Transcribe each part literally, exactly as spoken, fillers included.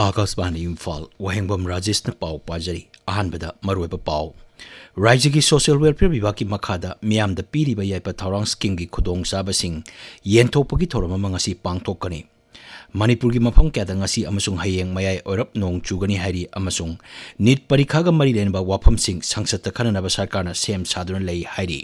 ꯑꯥꯀꯥꯁꯕꯥꯅꯤ ꯏꯝꯐꯥꯜ, ꯋꯥꯍꯦꯡꯕꯝ ꯔꯥꯖꯦꯁꯅ ꯄꯥꯎ ꯄꯥꯖꯔꯤ꯫ ꯑꯍꯥꯟꯕꯗ ꯃꯔꯨꯑꯣꯏꯕ ꯄꯥꯎ꯫ ꯔꯥꯏꯖ꯭ꯌꯒꯤ ꯁꯣꯁꯤꯌꯦꯜ ꯋꯦꯜꯐꯤꯌꯔ ꯕꯤꯚꯥꯒꯀꯤ ꯃꯈꯥꯗ ꯃꯤꯌꯥꯝꯗ ꯄꯤꯔꯤꯕ ꯌꯥꯏꯐ ꯊꯧꯔꯥꯡ ꯁ꯭ꯀꯤꯝꯒꯤ ꯈꯨꯗꯣꯡꯆꯥꯕꯁꯤꯡ ꯌꯦꯟꯊꯣꯛꯄꯒꯤ ꯊꯧꯔꯝ ꯑꯃ ꯉꯁꯤ ꯄꯥꯡꯊꯣꯛꯀꯅꯤ꯫ ꯃꯅꯤꯄꯨꯔꯒꯤ ꯃꯐꯝ ꯀꯌꯥꯗ ꯉꯁꯤ ꯑꯃꯁꯨꯡ ꯍꯌꯦꯡ ꯃꯌꯥꯏ ꯑꯣꯏꯔꯞ ꯅꯣꯡ ꯆꯨꯒꯅꯤ ꯍꯥꯏꯔꯤ ꯑꯃꯁꯨꯡ ꯅꯤꯠ ꯄꯔꯤꯈꯥꯒ ꯃꯔꯤ ꯂꯩꯅꯕ ꯋꯥꯐꯝꯁꯤꯡ ꯁꯪꯁꯠꯇ ꯈꯟꯅꯅꯕ ꯁꯔꯀꯥꯔꯅ ꯁꯦꯝ ꯁꯥꯗꯨꯅ ꯂꯩ ꯍꯥꯏꯔꯤ꯫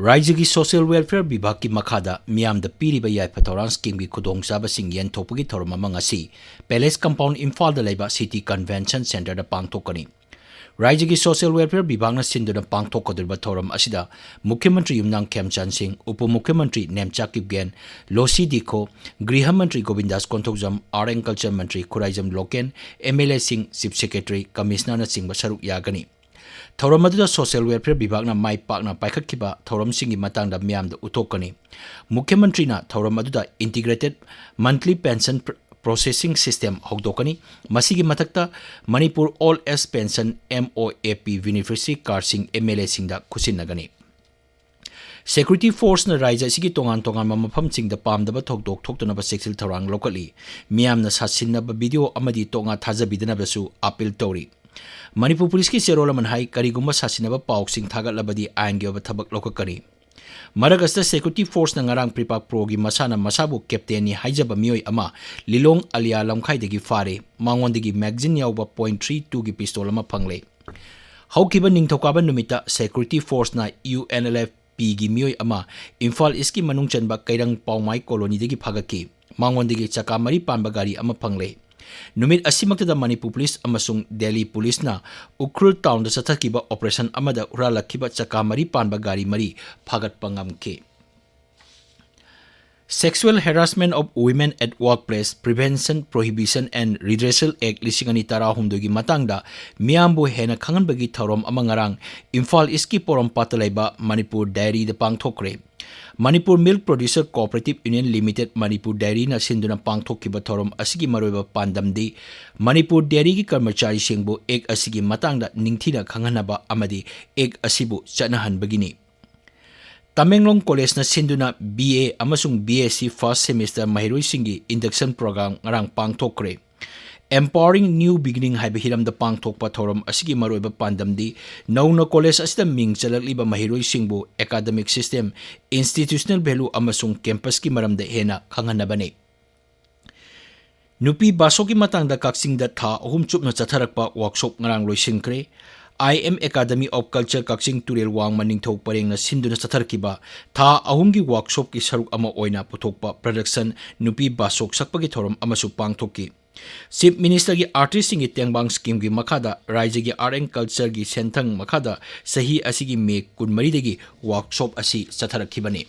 ꯔꯥꯏꯖ꯭ꯌꯒꯤ ꯁꯣꯁꯤꯌꯦꯜ ꯋꯦꯜꯐꯤꯌꯔ ꯕꯤꯚꯥꯒꯀꯤ ꯃꯈꯥꯗ ꯃꯤꯌꯥꯝꯗ ꯄꯤꯔꯤꯕ ꯌꯥꯏꯐ ꯊꯧꯔꯥꯡ ꯁ꯭ꯀꯤꯝꯒꯤ ꯈꯨꯗꯣꯡꯆꯥꯕꯁꯤꯡ ꯌꯦꯟꯊꯣꯛꯄꯒꯤ ꯊꯧꯔꯝ ꯑꯃ ꯉꯁꯤ ꯄꯦꯂꯦꯁ ꯀꯝꯄꯥꯎꯟ ꯏꯝꯐꯥꯜꯗ ꯂꯩꯕ ꯁꯤꯇꯤ ꯀꯟꯚꯦꯟꯁꯟ ꯁꯦꯟꯇꯔꯗ ꯄꯥꯡꯊꯣꯛꯀꯅꯤ꯫ ꯔꯥꯏꯖ꯭ꯌꯒꯤ ꯁꯣꯁꯤꯌꯦꯜ ꯋꯦꯜꯐꯤꯌꯔ ꯕꯤꯚꯥꯒꯅ ꯁꯤꯟꯗꯨꯅ ꯄꯥꯡꯊꯣꯛꯀꯗꯧꯔꯤꯕ ꯊꯧꯔꯝ ꯑꯁꯤꯗ ꯃꯨꯈ꯭ꯌ ꯃꯟꯇ꯭ꯔꯤ ꯌꯨꯝꯅꯥꯝ ꯈꯦꯝꯆꯥꯟ ꯁꯤꯡ, ꯎꯄ ꯃꯨꯈ꯭ꯌ ꯃꯟꯇ꯭ꯔꯤ ꯅꯦꯝꯆꯥ ꯀꯤꯞꯒꯦꯟ, ꯂꯣꯁꯤ ꯗꯤꯈꯣ, ꯒ꯭ꯔꯤꯍ ꯃꯟꯇ꯭ꯔꯤ Govindas Konthoujam, art and culture ꯃꯟꯇ꯭ꯔꯤ ꯈꯨꯔꯥꯏꯖꯝ ꯂꯣꯀꯦꯟ, ꯑꯦꯝ ꯑꯦꯜ ꯑꯦꯁꯤꯡ, ꯆꯤꯐ ꯁꯦꯀ꯭ꯔꯦꯇꯔꯤ, ꯀꯃꯤꯁꯅꯔꯅꯆꯤꯡꯕ ꯁꯔꯨꯛ ꯌꯥꯒꯅꯤ꯫ ꯊꯧꯔꯝ ꯑꯗꯨꯗ ꯁꯣꯁꯤꯌꯦꯜ ꯋꯦꯜꯐꯤꯌꯔ ꯕꯤꯚꯥꯒꯅ ꯃꯥꯏ ꯄꯥꯛꯅ ꯄꯥꯏꯈꯠꯈꯤꯕ ꯊꯧꯔꯝꯁꯤꯡꯒꯤ ꯃꯇꯥꯡꯗ ꯃꯤꯌꯥꯝꯗ ꯎꯠꯊꯣꯛꯀꯅꯤ꯫ ꯃꯨꯈ꯭ꯌ ꯃꯟꯇ꯭ꯔꯤꯅ ꯊꯧꯔꯝ ꯑꯗꯨꯗ ꯏꯟꯇꯤꯒ꯭ꯔꯦꯇꯦꯗ ꯃꯟꯊꯂꯤ ꯄꯦꯟꯁꯟ ꯄ꯭ꯔ-, ꯄ꯭ꯔꯣꯁꯦꯁꯤꯡ ꯁꯤꯁꯇꯦꯝ ꯍꯧꯗꯣꯛꯀꯅꯤ꯫ ꯃꯁꯤꯒꯤ ꯃꯊꯛꯇ Manipur old age pension, M O A P, beneficiary ꯀꯥꯔꯗꯁꯤꯡ ꯑꯦꯝ ꯑꯦꯜ ꯑꯦꯁꯤꯡꯗ ꯈꯨꯠꯁꯤꯟꯅꯒꯅꯤ꯫ ꯁꯦꯀ꯭ꯌꯨꯔꯤꯇꯤ ꯐꯣꯔꯁꯅ ꯔꯥꯏꯖ꯭ꯌ ꯑꯁꯤꯒꯤ ꯇꯣꯉꯥꯟ ꯇꯣꯉꯥꯟꯕ ꯃꯐꯝꯁꯤꯡꯗ ꯄꯥꯝꯗꯕ ꯊꯧꯗꯣꯛ ꯊꯣꯛꯇꯅꯕ ꯆꯦꯛꯁꯤꯜ ꯊꯧꯔꯥꯡ ꯂꯧꯈꯠꯂꯤ꯫ ꯃꯤꯌꯥꯝꯅ ꯁꯥꯁꯤꯟꯅꯕ ꯚꯤꯗꯤꯑꯣ ꯑꯃꯗꯤ ꯇꯣꯛꯅ ꯊꯥꯖꯕꯤꯗꯅꯕꯁꯨ ꯑꯥꯄꯤꯜ ꯇꯧꯔꯤ꯫ ꯃꯅꯤꯄꯨꯔ ꯄꯨꯂꯤꯁꯀꯤ ꯆꯦꯔꯣꯜ ꯑꯃꯅ ꯍꯥꯏ, ꯀꯔꯤꯒꯨꯝꯕ ꯁꯥꯁꯤꯟꯅꯕ ꯄꯥꯎꯁꯤꯡ ꯊꯥꯒꯠꯂꯕꯗꯤ ꯑꯥꯏꯟꯒꯤ ꯑꯣꯏꯕ ꯊꯕꯛ ꯂꯧꯈꯠꯀꯅꯤ꯫ ꯃꯔꯛ ꯑꯁꯤꯗ ꯁꯦꯀ꯭ꯌꯨꯔꯤꯇꯤ ꯐꯣꯔꯁꯅ ꯉꯔꯥꯡ ꯄ꯭ꯔꯤꯄꯥꯛ ꯄ꯭ꯔꯣꯒꯤ ꯃꯁꯥꯅ ꯃꯁꯥꯕꯨ ꯀꯦꯞꯇꯦꯟꯅꯤ ꯍꯥꯏꯖꯕ ꯃꯤꯑꯣꯏ ꯑꯃ ꯂꯤꯂꯣꯡ ꯑꯂꯤꯌꯥ ꯂꯝꯈꯥꯏꯗꯒꯤ ꯐꯥꯔꯦ꯫ ꯃꯉꯣꯟꯗꯒꯤ ꯃꯦꯒꯥꯖꯤꯟ ꯌꯥꯎꯕ ꯄꯣꯏꯟ ꯊ꯭ꯔꯤ ꯇꯨꯒꯤ ꯄꯤꯁꯇꯣꯜ ꯑꯃ ꯐꯪꯂꯦ꯫ ꯍꯧꯈꯤꯕ ꯅꯤꯡꯊꯧꯀꯥꯕ ꯅꯨꯃꯤꯠꯇ ꯁꯦꯀ꯭ꯌꯨꯔꯤꯇꯤ ꯐꯣꯔꯁꯅ ꯌꯨ ꯑꯦꯟ ꯑꯦꯜ ꯑꯦꯐ ꯄꯤꯒꯤ ꯃꯤꯑꯣꯏ ꯑꯃ ꯏꯝꯐꯥꯜ ꯏꯁꯀꯤ ꯃꯅꯨꯡ ꯆꯟꯕ ꯀꯩꯔꯪ ꯄꯥꯎꯃꯥꯏ ꯀꯣꯂꯣꯅꯤꯗꯒꯤ ꯐꯥꯒꯠꯈꯤ꯫ ꯃꯉꯣꯟꯗꯒꯤ ꯆꯀꯥ ꯃꯔꯤ ꯄꯥꯟꯕ ꯒꯥꯔꯤ ꯑꯃ ꯐꯪꯂꯦ꯫ ꯅꯨꯃꯤꯠ ꯑꯁꯤꯃꯛꯇꯗ ꯃꯅꯤꯄꯨꯔ ꯄꯨꯂꯤꯁ ꯑꯃꯁꯨꯡ ꯗꯦꯜꯂꯤ ꯄꯨꯂꯤꯁꯅ ꯎꯈ꯭ꯔꯨꯜ ꯇꯥꯎꯟꯗ ꯆꯠꯊꯈꯤꯕ ꯑꯣꯄꯔꯦꯁꯟ ꯑꯃꯗ ꯍꯨꯔꯥꯜꯂꯛꯈꯤꯕ ꯆꯀꯥ ꯃꯔꯤ ꯄꯥꯟꯕ ꯒꯥꯔꯤ ꯃꯔꯤ ꯐꯥꯒꯠꯄ ꯉꯝꯈꯤ꯫ Sexual Harassment of Women at Workplace Prevention, Prohibition and Redressal Act ꯂꯤꯁꯤꯡ ꯑꯅꯤ ꯇꯔꯥꯍꯨꯝꯗꯣꯏꯒꯤ ꯃꯇꯥꯡꯗ ꯃꯤꯌꯥꯝꯕꯨ ꯍꯦꯟꯅ ꯈꯪꯍꯟꯕꯒꯤ ꯊꯧꯔꯝ ꯑꯃ ꯉꯔꯥꯡ ꯏꯝꯐꯥꯜ ꯏꯁꯀꯤ ꯄꯣꯔꯣꯝꯄꯥꯠꯇ ꯂꯩꯕ Manipur ꯗꯥꯏꯔꯤꯗ ꯄꯥꯡꯊꯣꯛꯈ꯭ꯔꯦ꯫ Manipur Milk Producer Cooperative Union Limited, Manipur Dairyꯅ ꯁꯤꯟꯗꯨꯅ ꯄꯥꯡꯊꯣꯛꯈꯤꯕ ꯊꯧꯔꯝ ꯑꯁꯤꯒꯤ ꯃꯔꯨꯑꯣꯏꯕ ꯄꯥꯟꯗꯝꯗꯤ ꯃꯅꯤꯄꯨꯔ Dairyꯒꯤ ꯀꯔꯃꯆꯥꯔꯤꯁꯤꯡꯕꯨ ꯑꯦꯛ ꯑꯁꯤꯒꯤ ꯃꯇꯥꯡꯗ ꯅꯤꯡꯊꯤꯅ ꯈꯪꯍꯟꯅꯕ ꯑꯃꯗꯤ ꯑꯦꯛ ꯑꯁꯤꯕꯨ ꯆꯠꯅꯍꯟꯕꯒꯤꯅꯤ꯫ ꯇꯃꯦꯡꯂꯣꯡ ꯀꯣꯂꯦꯖꯅ ꯁꯤꯟꯗꯨꯅ ꯕꯤ ꯑꯦ ꯑꯃꯁꯨꯡ B S C first semester ꯃꯍꯩꯔꯣꯏꯁꯤꯡꯒꯤ induction program ꯉꯔꯥꯡ ꯄꯥꯡꯊꯣꯛꯈ꯭ꯔꯦ꯫ Empowering New Beginning ꯍꯥꯏꯕ ꯍꯤꯔꯝꯗ ꯄꯥꯡꯊꯣꯛꯄ ꯊꯧꯔꯝ ꯑꯁꯤꯒꯤ ꯃꯔꯨꯑꯣꯏꯕ ꯄꯥꯟꯗꯝꯗꯤ ꯅꯧꯅ ꯀꯣꯂꯦꯖ ꯑꯁꯤꯗ ꯃꯤꯡ ꯆꯜꯂꯛꯂꯤꯕ ꯃꯍꯩꯔꯣꯏꯁꯤꯡꯕꯨ academic system, institutional value ꯑꯃꯁꯨꯡ campusꯀꯤ ꯃꯔꯝꯗ ꯍꯦꯟꯅ ꯈꯪꯍꯟꯅꯕꯅꯤ꯫ ꯅꯨꯄꯤ ꯕꯥꯁꯣꯛꯀꯤ ꯃꯇꯥꯡꯗ ꯀꯛꯆꯤꯡꯗ ꯊꯥ ꯑꯍꯨꯝ ꯆꯨꯞꯅ ꯆꯠꯊꯔꯛꯄ workshop ꯉꯔꯥꯡ ꯂꯣꯏꯁꯤꯟꯈ꯭ꯔꯦ꯫ I M Academy of Culture ꯀꯛꯆꯤꯡ ꯇꯨꯔꯦꯜ ꯋꯥꯡꯃ ꯅꯤꯡꯊꯧ ꯄꯔꯦꯡꯅ ꯁꯤꯟꯗꯨꯅ ꯆꯠꯊꯔꯛꯈꯤꯕ ꯊꯥ ꯑꯍꯨꯝꯒꯤ workshopꯀꯤ ꯁꯔꯨꯛ ꯑꯃ ꯑꯣꯏꯅ ꯄꯨꯊꯣꯛꯄ production ꯅꯨꯄꯤ ꯕꯥꯁꯣꯛ ꯁꯛꯄꯒꯤ ꯊꯧꯔꯝ ꯑꯃꯁꯨ ꯄꯥꯡꯊꯣꯛꯈꯤ꯫ Chief Ministerꯒꯤ artistꯁꯤꯡꯒꯤ ꯇꯦꯡꯕꯥꯡ schemeꯒꯤ ꯃꯈꯥꯗ ꯔꯥꯏꯖ꯭ꯌꯒꯤ Art and Cultureꯒꯤ ꯁꯦꯟꯊꯪ ꯃꯈꯥꯗ ꯆꯍꯤ ꯑꯁꯤꯒꯤ May ꯀꯨꯟꯃꯔꯤꯗꯒꯤ workshop ꯑꯁꯤ ꯆꯠꯊꯔꯛꯈꯤꯕꯅꯤ꯫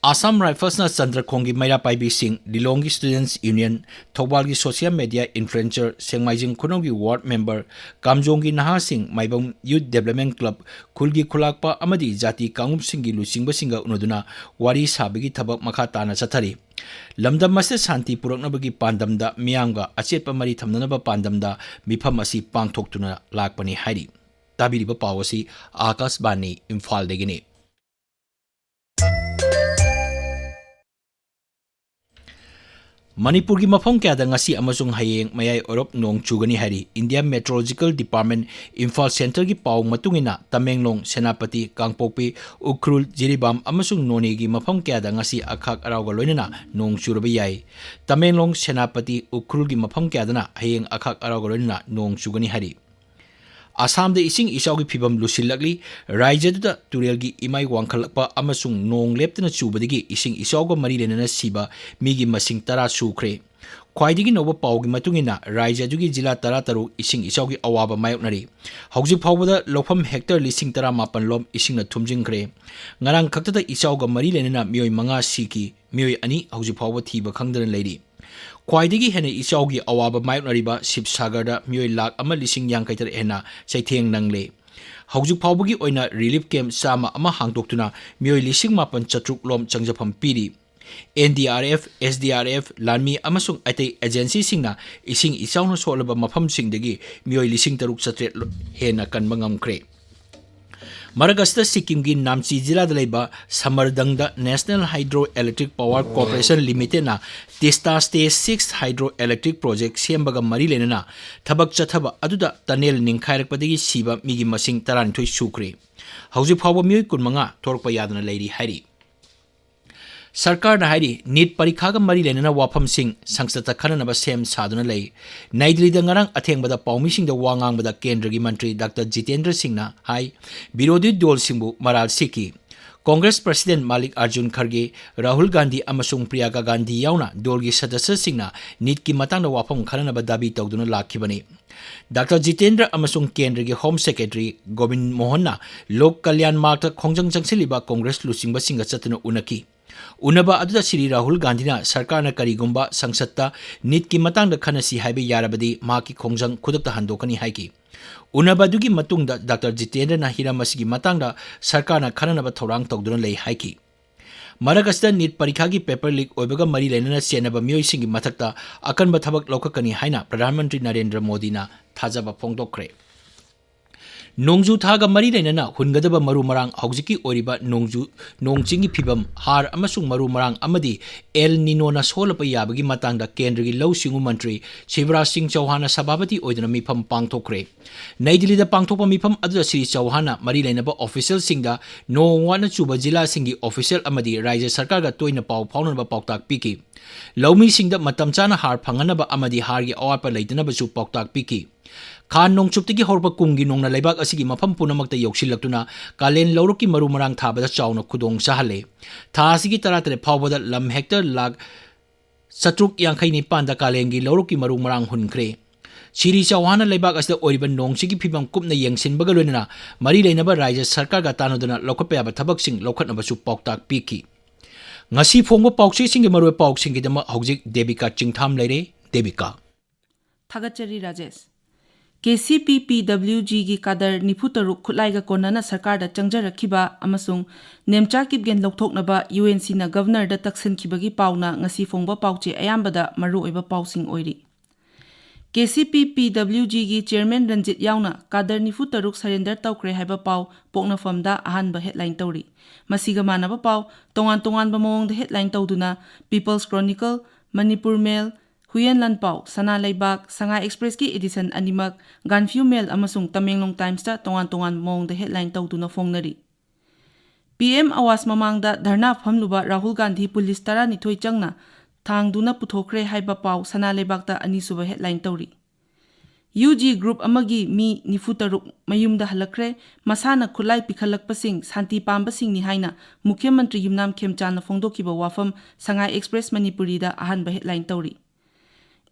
Assam Riflesꯅ ꯆꯟꯗ꯭ꯔꯈꯣꯡꯒꯤ ꯃꯩꯔꯥ ꯄꯥꯏꯕꯤꯁꯤꯡ, ꯂꯤꯂꯣꯡꯒꯤ Students Union, ꯊꯧꯕꯥꯜꯒꯤ social media influencer, ꯁꯦꯡꯃꯥꯏꯖꯤꯡ ꯈꯨꯅꯧꯒꯤ ward member, ꯀꯥꯝꯖꯣꯡꯒꯤ ꯅꯍꯥꯁꯤꯡ, ꯃꯥꯏꯕꯝ Youth Development Club, ꯈꯨꯜꯒꯤ ꯈꯨꯂꯥꯛꯄ ꯑꯃꯗꯤ ꯖꯥꯇꯤ ꯀꯥꯡꯂꯨꯞꯁꯤꯡꯒꯤ ꯂꯨꯆꯤꯡꯕꯁꯤꯡꯒ ꯎꯅꯗꯨꯅ ꯋꯥꯔꯤ ꯁꯥꯕꯒꯤ ꯊꯕꯛ ꯃꯈꯥ ꯇꯥꯅ ꯆꯠꯊꯔꯤ꯫ ꯂꯝꯗꯝ ꯑꯁꯤꯗ ꯁꯥꯟꯇꯤ ꯄꯨꯔꯛꯅꯕꯒꯤ ꯄꯥꯟꯗꯝꯗ ꯃꯤꯌꯥꯝꯒ ꯑꯆꯦꯠꯄ ꯃꯔꯤ ꯊꯝꯅꯅꯕ ꯄꯥꯟꯗꯝꯗ ꯃꯤꯐꯝ ꯑꯁꯤ ꯄꯥꯡꯊꯣꯛꯇꯨꯅ ꯂꯥꯛꯄꯅꯤ ꯍꯥꯏꯔꯤ꯫ ꯇꯥꯕꯤꯔꯤꯕ ꯄꯥꯎ ꯑꯁꯤ ꯑꯥꯀꯥꯁꯕꯥꯅꯤ ꯏꯝꯐꯥꯜꯗꯒꯤꯅꯤ꯫ ꯃꯅꯤꯄꯨꯔꯒꯤ ꯃꯐꯝ ꯀꯌꯥꯗ ꯉꯁꯤ ꯑꯃꯁꯨꯡ ꯍꯌꯦꯡ ꯃꯌꯥꯏ ꯑꯣꯏꯔꯞ ꯅꯣꯡ ꯆꯨꯒꯅꯤ ꯍꯥꯏꯔꯤ꯫ India Meteorological Department ꯏꯝꯐꯥꯜ Centreꯒꯤ ꯄꯥꯎ ꯃꯇꯨꯡ ꯏꯟꯅ, ꯇꯃꯦꯡꯂꯣꯡ, ꯁꯦꯅꯥꯄꯇꯤ, ꯀꯥꯡꯄꯣꯛꯄꯤ, ꯎꯈ꯭ꯔꯨꯜ, ꯖꯤꯔꯤꯕꯥꯝ ꯑꯃꯁꯨꯡ ꯅꯣꯅꯦꯒꯤ ꯃꯐꯝ ꯀꯌꯥꯗ ꯉꯁꯤ ꯑꯈꯥꯛ ꯑꯔꯥꯎꯒ ꯂꯣꯏꯅꯅ ꯅꯣꯡ ꯆꯨꯔꯕ ꯌꯥꯏ꯫ ꯇꯃꯦꯡꯂꯣꯡ, ꯁꯦꯅꯥꯄꯇꯤ, ꯎꯈ꯭ꯔꯨꯜꯒꯤ ꯃꯐꯝ ꯀꯌꯥꯗꯅ ꯍꯌꯦꯡ ꯑꯈꯥꯛ ꯑꯔꯥꯎꯒ ꯂꯣꯏꯅꯅ ꯅꯣꯡ ꯆꯨꯒꯅꯤ ꯍꯥꯏꯔꯤ꯫ ꯑꯁꯥꯝꯗ ꯏꯁꯤꯡ ꯏꯆꯥꯎꯒꯤ ꯐꯤꯕꯝ ꯂꯨꯁꯤꯜꯂꯛꯂꯤ꯫ ꯔꯥꯖ꯭ꯌꯗꯨꯗ ꯇꯨꯔꯦꯜꯒꯤ ꯏꯃꯥꯏ ꯋꯥꯡꯈꯠꯂꯛꯄ ꯑꯃꯁꯨꯡ ꯅꯣꯡ ꯂꯦꯞꯇꯅ ꯆꯨꯕꯗꯒꯤ ꯏꯁꯤꯡ ꯏꯆꯥꯎꯒ ꯃꯔꯤ ꯂꯩꯅꯅ ꯁꯤꯕ ꯃꯤꯒꯤ ꯃꯁꯤꯡ ꯇꯔꯥ ꯁꯨꯈ꯭ꯔꯦ꯫ ꯈ꯭ꯋꯥꯏꯗꯒꯤ ꯅꯧꯕ ꯄꯥꯎꯒꯤ ꯃꯇꯨꯡ ꯏꯟꯅ, ꯔꯥꯖ꯭ꯌ ꯑꯗꯨꯒꯤ ꯖꯤꯂꯥ ꯇꯔꯥꯇꯔꯨꯛ ꯏꯁꯤꯡ ꯏꯆꯥꯎꯒꯤ ꯑꯋꯥꯕ ꯃꯥꯌꯣꯛꯅꯔꯤ꯫ ꯍꯧꯖꯤꯛ ꯐꯥꯎꯕꯗ ꯂꯧꯐꯝ hectare ꯂꯤꯁꯤꯡ ꯇꯔꯥꯃꯥꯄꯟ ꯂꯣꯝ ꯏꯁꯤꯡꯅ ꯊꯨꯝꯖꯤꯟꯈ꯭ꯔꯦ꯫ ꯉꯔꯥꯡ ꯈꯛꯇꯗ ꯏꯆꯥꯎꯒ ꯃꯔꯤ ꯂꯩꯅꯅ ꯃꯤꯑꯣꯏ ꯃꯉꯥ ꯁꯤꯈꯤ, ꯃꯤꯑꯣꯏ ꯑꯅꯤ ꯍꯧꯖꯤꯛ ꯐꯥꯎꯕ ꯊꯤꯕ ꯈꯪꯗꯅ ꯂꯩꯔꯤ꯫ ꯈ꯭ꯋꯥꯏꯗꯒꯤ ꯍꯦꯟꯅ ꯏꯆꯥꯎꯒꯤ ꯑꯋꯥꯕ ꯃꯥꯌꯣꯛꯅꯔꯤꯕ ꯁꯤꯕꯁꯥꯒꯔꯗ ꯃꯤꯑꯣꯏ ꯂꯥꯈ ꯑꯃ ꯂꯤꯁꯤꯡ ꯌꯥꯡꯈꯩ ꯇꯔꯦꯠ ꯍꯦꯟꯅ ꯆꯩꯊꯦꯡ ꯅꯪꯂꯦ꯫ ꯍꯧꯖꯤꯛ ꯐꯥꯎꯕꯒꯤ ꯑꯣꯏꯅ ꯔꯤꯂꯤꯐ ꯀꯦꯝꯞ ꯆꯥꯝꯃ ꯑꯃ ꯍꯥꯡꯗꯣꯛꯇꯨꯅ ꯃꯤꯑꯣꯏ ꯂꯤꯁꯤꯡ ꯃꯥꯄꯟ ꯆꯥꯇ꯭ꯔꯨꯛ ꯂꯣꯝ ꯆꯪꯖꯐꯝ ꯄꯤꯔꯤ꯫ N D R F, S D R F, ꯂꯥꯟꯃꯤ ꯑꯃꯁꯨꯡ ꯑꯇꯩ ꯑꯦꯖꯦꯟꯁꯤꯁꯤꯡꯅ ꯏꯁꯤꯡ ꯏꯆꯥꯎꯅ ꯁꯣꯛꯂꯕ ꯃꯐꯝꯁꯤꯡꯗꯒꯤ ꯃꯤꯑꯣꯏ ꯂꯤꯁꯤꯡ ꯇꯔꯨꯛ ꯆꯥꯇ꯭ꯔꯦꯠ ꯍꯦꯟꯅ ꯀꯟꯕ ꯉꯝꯈ꯭ꯔꯦ꯫ ꯃꯔꯛ ꯑꯁꯤꯗ ꯁꯤꯛꯀꯤꯝꯒꯤ ꯅꯥꯝꯆꯤ ꯖꯤꯂꯥꯗ ꯂꯩꯕ ꯁꯃꯔꯗꯪꯗ National Hydro Electric Power Corporation Limitedꯅ Teesta stage six hydro electric project ꯁꯦꯝꯕꯒ ꯃꯔꯤ ꯂꯩꯅꯅ ꯊꯕꯛ ꯆꯠꯊꯕ ꯑꯗꯨꯗ ꯇꯅꯦꯜ ꯅꯤꯡꯈꯥꯏꯔꯛꯄꯗꯒꯤ ꯁꯤꯕ ꯃꯤꯒꯤ ꯃꯁꯤꯡ ꯇꯔꯥꯅꯤꯊꯣꯏ ꯁꯨꯈ꯭ꯔꯦ꯫ ꯍꯧꯖꯤꯛ ꯐꯥꯎꯕ ꯃꯤꯑꯣꯏ ꯀꯨꯟꯃꯉꯥ ꯊꯣꯔꯛꯄ ꯌꯥꯗꯅ ꯂꯩꯔꯤ ꯍꯥꯏꯔꯤ꯫ ꯁꯔꯀꯥꯔꯅ ꯍꯥꯏꯔꯤ, ꯅꯤꯠ ꯄꯔꯤꯈꯥꯒ ꯃꯔꯤ ꯂꯩꯅꯅ ꯋꯥꯐꯝꯁꯤꯡ ꯁꯪꯁꯠꯇ ꯈꯟꯅꯅꯕ ꯁꯦꯝ ꯁꯥꯗꯨꯅ ꯂꯩ꯫ ꯅꯩ ꯗꯤꯜꯂꯤꯗ ꯉꯔꯥꯡ ꯑꯊꯦꯡꯕꯗ ꯄꯥꯎꯃꯤꯁꯤꯡꯗ ꯋꯥ ꯉꯥꯡꯕꯗ ꯀꯦꯟꯗ꯭ꯔꯒꯤ ꯃꯟꯇ꯭ꯔꯤ ꯗꯥꯛꯇꯔ ꯖꯤꯇꯦꯟꯗ꯭ꯔ ꯁꯤꯡꯅ ꯍꯥꯏ, ꯕꯤꯔꯣꯙꯤ ꯗꯣꯜꯁꯤꯡꯕꯨ ꯃꯔꯥꯜ ꯁꯤꯈꯤ꯫ ꯀꯣꯡꯒ꯭ꯔꯦꯁ ꯄ꯭ꯔꯁꯤꯗꯦꯟ ꯃꯥꯂꯤꯛ ꯑꯔꯖꯨꯟ ꯈꯔꯒꯦ, ꯔꯥꯍꯨꯜ ꯒꯥꯟꯙꯤ ꯑꯃꯁꯨꯡ ꯄ꯭ꯔꯤꯌꯥꯡꯀꯥ ꯒꯥꯟꯙꯤ ꯌꯥꯎꯅ ꯗꯣꯜꯒꯤ ꯁꯗꯁ꯭ꯌꯁꯤꯡꯅ ꯅꯤꯠꯀꯤ ꯃꯇꯥꯡꯗ ꯋꯥꯐꯝ ꯈꯟꯅꯅꯕ ꯗꯥꯕꯤ ꯇꯧꯗꯨꯅ ꯂꯥꯛꯈꯤꯕꯅꯤ꯫ ꯗꯥꯛꯇꯔ ꯖꯤꯇꯦꯟꯗ꯭ꯔ ꯑꯃꯁꯨꯡ ꯀꯦꯟꯗ꯭ꯔꯒꯤ ꯍꯣꯝ ꯁꯦꯀ꯭ꯔꯦꯇꯔꯤ ꯒꯣꯕꯤꯟ ꯃꯣꯍꯟꯅ ꯂꯣꯛ ꯀꯜꯌꯥꯟ ꯃꯥꯔꯒꯇ ꯈꯣꯡꯖꯪ ꯆꯪꯁꯤꯜꯂꯤꯕ ꯀꯣꯡꯒ꯭ꯔꯦꯁ ꯂꯨꯆꯤꯡꯕꯁꯤꯡꯒ ꯆꯠꯇꯨꯅ ꯎꯅꯈꯤ꯫ ꯎꯅꯕ ꯑꯗꯨꯗ ꯁ꯭ꯔꯤ ꯔꯥꯍꯨꯜ ꯒꯥꯟꯙꯤꯅ ꯁꯔꯀꯥꯔꯅ ꯀꯔꯤꯒꯨꯝꯕ ꯁꯪꯁꯠꯇ ꯅꯤꯠꯀꯤ ꯃꯇꯥꯡꯗ ꯈꯟꯅꯁꯤ ꯍꯥꯏꯕ ꯌꯥꯔꯕꯗꯤ ꯃꯍꯥꯛꯀꯤ ꯈꯣꯡꯖꯪ ꯈꯨꯗꯛꯇ ꯍꯟꯗꯣꯛꯀꯅꯤ ꯍꯥꯏꯈꯤ꯫ ꯎꯅꯕ ꯑꯗꯨꯒꯤ ꯃꯇꯨꯡꯗ ꯗꯥꯛꯇꯔ ꯖꯤꯇꯦꯟꯗ꯭ꯔꯅ ꯍꯤꯔꯝ ꯑꯁꯤꯒꯤ ꯃꯇꯥꯡꯗ ꯁꯔꯀꯥꯔꯅ ꯈꯟꯅꯅꯕ ꯊꯧꯔꯥꯡ ꯇꯧꯗꯨꯅ ꯂꯩ ꯍꯥꯏꯈꯤ꯫ ꯃꯔꯛ ꯑꯁꯤꯗ ꯅꯤꯠ ꯄꯔꯤꯈꯥꯒꯤ ꯄꯦꯄꯔ ꯂꯤꯛ ꯑꯣꯏꯕꯒ ꯃꯔꯤ ꯂꯩꯅꯅ ꯆꯦꯟꯅꯕ ꯃꯤꯑꯣꯏꯁꯤꯡꯒꯤ ꯃꯊꯛꯇ ꯑꯀꯟꯕ ꯊꯕꯛ ꯂꯧꯈꯠꯀꯅꯤ ꯍꯥꯏꯅ ꯄ꯭ꯔꯙꯥꯟ ꯃꯟꯇ꯭ꯔꯤ ꯅꯔꯦꯟꯗ꯭ꯔ ꯃꯣꯗꯤꯅ ꯊꯥꯖꯕ ꯐꯣꯡꯗꯣꯛꯈ꯭ꯔꯦ꯫ ꯅꯣꯡꯖꯨ ꯊꯥꯒ ꯃꯔꯤ ꯂꯩꯅꯅ ꯍꯨꯟꯒꯗꯕ ꯃꯔꯨ ꯃꯔꯥꯡ, ꯍꯧꯖꯤꯛꯀꯤ ꯑꯣꯏꯔꯤꯕ ꯅꯣꯡꯖꯨ, ꯅꯣꯡ ꯆꯤꯡꯒꯤ ꯐꯤꯕꯝ, ꯍꯥꯔ ꯑꯃꯁꯨꯡ ꯃꯔꯨ ꯃꯔꯥꯡ ꯑꯃꯗꯤ ꯑꯦꯜ ꯅꯤꯅꯣꯅ ꯁꯣꯛꯍꯜꯂꯛꯄ ꯌꯥꯕꯒꯤ ꯃꯇꯥꯡꯗ ꯀꯦꯟꯗ꯭ꯔꯒꯤ ꯂꯧꯎ ꯁꯤꯡꯎ ꯃꯟꯇ꯭ꯔꯤ ꯁꯤꯕꯔꯥꯖ ꯁꯤꯡ ꯆꯧꯍꯥꯟꯅ ꯁꯚꯥꯄꯇꯤ ꯑꯣꯏꯗꯨꯅ ꯃꯤꯐꯝ ꯄꯥꯡꯊꯣꯛꯈ꯭ꯔꯦ꯫ ꯅꯩ ꯗꯤꯜꯂꯤꯗ ꯄꯥꯡꯊꯣꯛꯄ ꯃꯤꯐꯝ ꯑꯗꯨꯗ ꯁ꯭ꯔꯤ ꯆꯧꯍꯥꯟꯅ ꯃꯔꯤ ꯂꯩꯅꯕ ꯑꯣꯐꯤꯁꯤꯌꯦꯜꯁꯤꯡꯗ ꯅꯣꯡ ꯋꯥꯠꯅ ꯆꯨꯕ ꯖꯤꯂꯥꯁꯤꯡꯒꯤ ꯑꯣꯐꯤꯁꯤꯌꯦꯜ ꯑꯃꯗꯤ ꯔꯥꯖ꯭ꯌ ꯁꯔꯀꯥꯔꯒ ꯇꯣꯏꯅ ꯄꯥꯎ ꯐꯥꯎꯅꯅꯕ ꯄꯥꯎꯇꯥꯛ ꯄꯤꯈꯤ꯫ ꯂꯧꯃꯤꯁꯤꯡꯗ ꯃꯇꯝ ꯆꯥꯅ ꯍꯥꯔ ꯐꯪꯍꯟꯅꯕ ꯑꯃꯗꯤ ꯍꯥꯔꯒꯤ ꯑꯋꯥꯠꯄ ꯂꯩꯇꯅꯕꯁꯨ ꯄꯥꯎꯇꯥꯛ ꯄꯤꯈꯤ꯫ ꯈꯥ ꯅꯣꯡꯆꯨꯞꯇꯒꯤ ꯍꯧꯔꯛꯄ ꯀꯨꯝꯒꯤ ꯅꯣꯡꯅ ꯂꯩꯕꯥꯛ ꯑꯁꯤꯒꯤ ꯃꯐꯝ ꯄꯨꯝꯅꯃꯛꯇ ꯌꯧꯁꯤꯜꯂꯛꯇꯨꯅ ꯀꯥꯂꯦꯟ ꯂꯧꯔꯣꯛꯀꯤ ꯃꯔꯨ ꯃꯔꯥꯡ ꯊꯥꯕꯗ ꯆꯥꯎꯅ ꯈꯨꯗꯣꯡ ꯆꯥꯍꯜꯂꯦ꯫ ꯊꯥ ꯑꯁꯤꯒꯤ ꯇꯔꯥꯇꯔꯦꯠ ꯐꯥꯎꯕꯗ ꯂꯝ ꯍꯦꯛꯇꯔ ꯂꯥꯈ ꯆꯥꯇ꯭ꯔꯨꯛ ꯌꯥꯡꯈꯩ ꯅꯤꯄꯥꯟꯗ ꯀꯥꯂꯦꯟꯒꯤ ꯂꯧꯔꯣꯛꯀꯤ ꯃꯔꯨ ꯃꯔꯥꯡ ꯍꯨꯟꯈ꯭ꯔꯦ꯫ ꯁ꯭ꯔꯤ ꯆꯧꯍꯥꯟꯅ ꯂꯩꯕꯥꯛ ꯑꯁꯤꯗ ꯑꯣꯏꯔꯤꯕ ꯅꯣꯡꯁꯤꯒꯤ ꯐꯤꯕꯝ ꯀꯨꯞꯅ ꯌꯦꯡꯁꯤꯟꯕꯒ ꯂꯣꯏꯅꯅ ꯃꯔꯤ ꯂꯩꯅꯕ ꯔꯥꯖ꯭ꯌ ꯁꯔꯀꯥꯔꯒ ꯇꯥꯟꯅꯗꯨꯅ ꯂꯧꯈꯠꯄ ꯌꯥꯕ ꯊꯕꯛꯁꯤꯡ ꯂꯧꯈꯠꯅꯕꯁꯨ ꯄꯥꯎꯇꯥꯛ ꯄꯤꯈꯤ꯫ ꯉꯁꯤ ꯐꯣꯡꯕ ꯄꯥꯎꯆꯦꯁꯤꯡꯒꯤ ꯃꯔꯨꯑꯣꯏꯕ ꯄꯥꯎꯁꯤꯡꯒꯤꯗꯃꯛ ꯍꯧꯖꯤꯛ ꯗꯦꯕꯤꯀꯥ ꯆꯤꯡꯊꯥꯝ ꯂꯩꯔꯦ꯫ ꯗꯦꯕꯤꯀꯥ꯫ ꯊꯥꯒꯠꯆꯔꯤ ꯔꯥꯖꯦꯁ꯫ ꯀꯦ ꯁꯤ ꯄꯤ ꯄꯤ ꯗꯕ꯭ꯂꯤꯎ ꯖꯤꯒꯤ ꯀꯥꯗꯔ ꯅꯤꯐꯨ ꯇꯔꯨꯛ ꯈꯨꯠꯂꯥꯏꯒ ꯀꯣꯟꯅꯅ ꯁꯔꯀꯥꯔꯗ ꯆꯪꯖꯔꯛꯈꯤꯕ ꯑꯃꯁꯨꯡ ꯅꯦꯝꯆꯥ ꯀꯤꯞꯒꯦꯟ ꯂꯧꯊꯣꯛꯅꯕ ꯌꯨ ꯑꯦꯟ ꯁꯤꯅ ꯒꯕꯔꯅꯔꯗ ꯇꯛꯁꯤꯟꯈꯤꯕꯒꯤ ꯄꯥꯎꯅ ꯉꯁꯤ ꯐꯣꯡꯕ ꯄꯥꯎꯆꯦ ꯑꯌꯥꯝꯕꯗ ꯃꯔꯨꯑꯣꯏꯕ ꯄꯥꯎꯁꯤꯡ ꯑꯣꯏꯔꯤ꯫ ꯀꯦ ꯁꯤ ꯄꯤ ꯄꯤ ꯗꯕ꯭ꯂꯤꯎ ꯖꯤꯒꯤ ꯆꯤꯌꯔꯃꯦꯟ ꯔꯟꯖꯤꯠ ꯌꯥꯎꯅ ꯀꯥꯗꯔ ꯅꯤꯐꯨ ꯇꯔꯨꯛ ꯁꯔꯦꯟꯗꯔ ꯇꯧꯈ꯭ꯔꯦ ꯍꯥꯏꯕ ꯄꯥꯎ ꯄꯣꯛꯅꯐꯝꯗ ꯑꯍꯥꯟꯕ ꯍꯦꯗꯂꯥꯏꯟ ꯇꯧꯔꯤ꯫ ꯃꯁꯤꯒ ꯃꯥꯟꯅꯕ ꯄꯥꯎ ꯇꯣꯉꯥꯟ ꯇꯣꯉꯥꯟꯕ ꯃꯑꯣꯡꯗ ꯍꯦꯗꯂꯥꯏꯟ ꯇꯧꯗꯨꯅ ꯄꯤꯄꯜꯁ ꯀ꯭ꯔꯣꯅꯤꯀꯜ, ꯃꯅꯤꯄꯨꯔ ꯃꯦꯜ, ꯍꯨꯏꯌꯦꯟ ꯂꯥꯟꯄꯥꯎ, ꯁꯅꯥ ꯂꯩꯕꯥꯛ, ꯁꯉꯥꯏ ꯑꯦꯛꯁꯄ꯭ꯔꯦꯁꯀꯤ ꯑꯦꯗꯤꯁꯟ ꯑꯅꯤꯃꯛ, ꯒꯥꯟꯐꯤꯌꯨ ꯃꯦꯜ ꯑꯃꯁꯨꯡ ꯇꯃꯦꯡꯂꯣꯡ ꯇꯥꯏꯝꯁꯇ ꯇꯣꯉꯥꯟ ꯇꯣꯉꯥꯟꯕ ꯃꯑꯣꯡꯗ ꯍꯦꯗꯂꯥꯏꯟ ꯇꯧꯗꯨꯅ ꯐꯣꯡꯅꯔꯤ꯫ ꯄꯤ ꯑꯦꯝ ꯑꯋꯥꯁ ꯃꯃꯥꯡꯗ ꯙꯔꯅꯥ ꯐꯝꯂꯨꯕ ꯔꯥꯍꯨꯜ ꯒꯥꯟꯙꯤ ꯄꯨꯂꯤꯁ ꯇꯔꯥꯅꯤꯊꯣꯏ ꯆꯪꯅ ꯊꯥꯡꯗꯨꯅ ꯄꯨꯊꯣꯛꯈ꯭ꯔꯦ ꯍꯥꯏꯕ ꯄꯥꯎ ꯁꯅꯥ ꯂꯩꯕꯥꯛꯇ ꯑꯅꯤꯁꯨꯕ ꯍꯦꯗꯂꯥꯏꯟ ꯇꯧꯔꯤ꯫ ꯌꯨ ꯖꯤ ꯒ꯭ꯔꯨꯞ ꯑꯃꯒꯤ ꯃꯤ ꯅꯤꯐꯨ ꯇꯔꯨꯛ ꯃꯌꯨꯝꯗ ꯍꯜꯂꯛꯈ꯭ꯔꯦ, ꯃꯁꯥꯅ ꯈꯨꯠꯂꯥꯏ ꯄꯤꯈꯠꯂꯛꯄꯁꯤꯡ ꯁꯥꯟꯇꯤ ꯄꯥꯝꯕꯁꯤꯡꯅꯤ ꯍꯥꯏꯅ ꯃꯨꯈ꯭ꯌ ꯃꯟꯇ꯭ꯔꯤ ꯌꯨꯝꯅꯥꯝ ꯈꯦꯝꯆꯥꯟꯅ ꯐꯣꯡꯗꯣꯛꯈꯤꯕ ꯋꯥꯐꯝ ꯁꯉꯥꯏ ꯑꯦꯛꯁꯄ꯭ꯔꯦꯁ ꯃꯅꯤꯄꯨꯔꯤꯗ ꯑꯍꯥꯟꯕ ꯍꯦꯗꯂꯥꯏꯟ ꯇꯧꯔꯤ꯫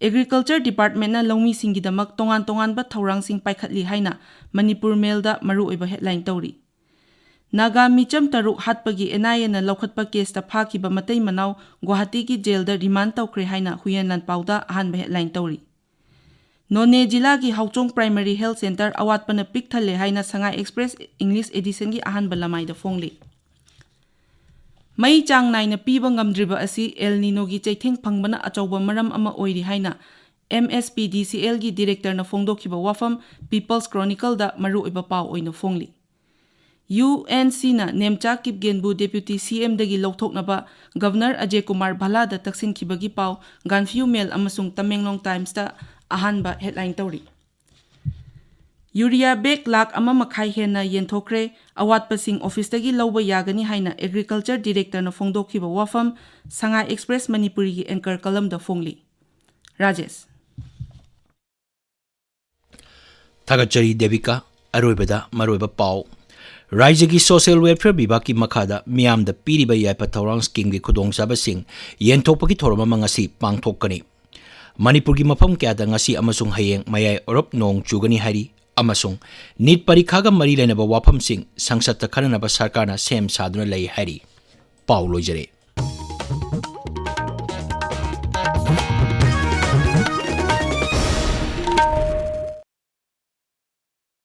ꯑꯦꯒ꯭ꯔꯤꯀꯜꯆꯔ ꯗꯤꯄꯥꯔꯠꯃꯦꯟꯠꯅ ꯂꯧꯃꯤꯁꯤꯡꯒꯤꯗꯃꯛ ꯇꯣꯉꯥꯟ ꯇꯣꯉꯥꯟꯕ ꯊꯧꯔꯥꯡꯁꯤꯡ ꯄꯥꯏꯈꯠꯂꯤ ꯍꯥꯏꯅ ꯃꯅꯤꯄꯨꯔ ꯃꯦꯜꯗ ꯃꯔꯨꯑꯣꯏꯕ ꯍꯦꯗꯂꯥꯏꯟ ꯇꯧꯔꯤ꯫ ꯅꯥꯒꯥ ꯃꯤꯆꯝ ꯇꯔꯨꯛ ꯍꯥꯠꯄꯒꯤ ꯑꯦꯟ ꯑꯥꯏ ꯑꯦꯅ ꯂꯧꯈꯠꯄ ꯀꯦꯁꯇ ꯐꯥꯈꯤꯕ ꯃꯇꯩ ꯃꯅꯥꯎ ꯒꯨꯋꯥꯍꯥꯇꯤꯒꯤ ꯖꯦꯜꯗ ꯔꯤꯃꯥꯟ ꯇꯧꯈ꯭ꯔꯦ ꯍꯥꯏꯅ ꯍꯨꯏꯌꯦꯟ ꯂꯥꯟꯄꯥꯎꯗ ꯑꯍꯥꯟꯕ ꯍꯦꯗꯂꯥꯏꯟ ꯇꯧꯔꯤ꯫ ꯅꯣꯅꯦ ꯖꯤꯂꯥꯒꯤ ꯍꯥꯎꯆꯣꯡ ꯄ꯭ꯔꯥꯏꯃꯔꯤ ꯍꯦꯜꯊ ꯁꯦꯟꯇꯔ ꯑꯋꯥꯠꯄꯅ ꯄꯤꯛ ꯊꯜꯂꯦ ꯍꯥꯏꯅ ꯁꯉꯥꯏ ꯑꯦꯛꯁꯄ꯭ꯔꯦꯁ ꯏꯪꯂꯤꯁ ꯑꯦꯗꯤꯁꯟꯒꯤ ꯑꯍꯥꯟꯕ ꯂꯃꯥꯏꯗ ꯐꯣꯡꯂꯤ꯫ ꯃꯩ ꯆꯥꯡ ꯅꯥꯏꯅ ꯄꯤꯕ ꯉꯝꯗ꯭ꯔꯤꯕ ꯑꯁꯤ ꯑꯦꯜ ꯅꯤꯅꯣꯒꯤ ꯆꯩꯊꯦꯡ ꯐꯪꯕꯅ ꯑꯆꯧꯕ ꯃꯔꯝ ꯑꯃ ꯑꯣꯏꯔꯤ ꯍꯥꯏꯅ ꯑꯦꯝ ꯑꯦꯁ ꯄꯤ ꯗꯤ ꯁꯤ ꯑꯦꯜꯒꯤ ꯗꯤꯔꯦꯛꯇꯔꯅ ꯐꯣꯡꯗꯣꯛꯈꯤꯕ ꯋꯥꯐꯝ ꯄꯤꯄꯜꯁ ꯀ꯭ꯔꯣꯅꯤꯀꯜꯗ ꯃꯔꯨꯑꯣꯏꯕ ꯄꯥꯎ ꯑꯣꯏꯅ ꯐꯣꯡꯂꯤ꯫ ꯌꯨ ꯑꯦꯟ ꯁꯤꯅ ꯅꯦꯝꯆꯥ ꯀꯤꯞꯒꯦꯟꯕꯨ ꯗꯦꯄ꯭ꯌꯨꯇꯤ ꯁꯤ ꯑꯦꯝꯗꯒꯤ ꯂꯧꯊꯣꯛꯅꯕ ꯒꯕꯔꯅꯔ ꯑꯖꯌ ꯀꯨꯃꯥꯔ ꯚꯜꯂꯥꯗ ꯇꯛꯁꯤꯟꯈꯤꯕꯒꯤ ꯄꯥꯎ ꯒꯥꯟꯐꯤꯌꯨ ꯃꯦꯜ ꯑꯃꯁꯨꯡ ꯇꯃꯦꯡꯂꯣꯡ ꯇꯥꯏꯝꯁꯇ ꯑꯍꯥꯟꯕ ꯍꯦꯗꯂꯥꯏꯟ ꯇꯧꯔꯤ꯫ ꯌꯨꯔꯤꯌꯥ ꯕꯦꯒ ꯂꯥꯈ ꯑꯃ ꯃꯈꯥꯏ ꯍꯦꯟꯅ ꯌꯦꯟꯊꯣꯛꯈ꯭ꯔꯦ, ꯑꯋꯥꯠꯄꯁꯤꯡ ꯑꯣꯐꯤꯁꯇꯒꯤ ꯂꯧꯕ ꯌꯥꯒꯅꯤ ꯍꯥꯏꯅ ꯑꯦꯒ꯭ꯔꯤꯀꯜꯆꯔ ꯗꯤꯔꯦꯛꯇꯔꯅ ꯐꯣꯡꯗꯣꯛꯈꯤꯕ ꯋꯥꯐꯝ ꯁꯉꯥꯏ ꯑꯦꯛꯁꯄ꯭ꯔꯦꯁ ꯃꯅꯤꯄꯨꯔꯤꯒꯤ ꯑꯦꯡꯀꯔ ꯀꯂꯝꯗ ꯐꯣꯡꯂꯤ꯫ ꯔꯥꯖꯦꯁ꯫ ꯊꯥꯒꯠꯆꯔꯤ ꯗꯦꯕꯤꯀꯥ꯫ ꯑꯔꯣꯏꯕꯗ ꯃꯔꯨꯑꯣꯏꯕ ꯄꯥꯎ꯫ ꯔꯥꯏꯖ꯭ꯌꯒꯤ ꯁꯣꯁꯤꯌꯦꯜ ꯋꯦꯜꯐꯤꯌꯔ ꯕꯤꯚꯥꯒꯀꯤ ꯃꯈꯥꯗ ꯃꯤꯌꯥꯝꯗ ꯄꯤꯔꯤꯕ ꯌꯥꯏꯐ ꯊꯧꯔꯥꯡ ꯁ꯭ꯀꯤꯝꯒꯤ ꯈꯨꯗꯣꯡꯆꯥꯕꯁꯤꯡ ꯌꯦꯟꯊꯣꯛꯄꯒꯤ ꯊꯧꯔꯝ ꯑꯃ ꯉꯁꯤ ꯄꯥꯡꯊꯣꯛꯀꯅꯤ꯫ ꯃꯅꯤꯄꯨꯔꯒꯤ ꯃꯐꯝ ꯀꯌꯥꯗ ꯉꯁꯤ ꯑꯃꯁꯨꯡ ꯍꯌꯦꯡ ꯃꯌꯥꯏ ꯑꯣꯏꯔꯞ ꯅꯣꯡ ꯆꯨꯒꯅꯤ ꯍꯥꯏꯔꯤ, ꯑꯃꯁꯨꯡ ꯅꯤꯠ ꯄꯔꯤꯈꯥꯒ ꯃꯔꯤ ꯂꯩꯅꯕ ꯋꯥꯐꯝꯁꯤꯡ ꯁꯪꯁꯠꯇ ꯈꯟꯅꯅꯕ ꯁꯔꯀꯥꯔꯅ ꯁꯦꯝ ꯁꯥꯗꯨꯅ ꯂꯩ ꯍꯥꯏꯔꯤ꯫ ꯄꯥꯎ ꯂꯣꯏꯖꯔꯦ꯫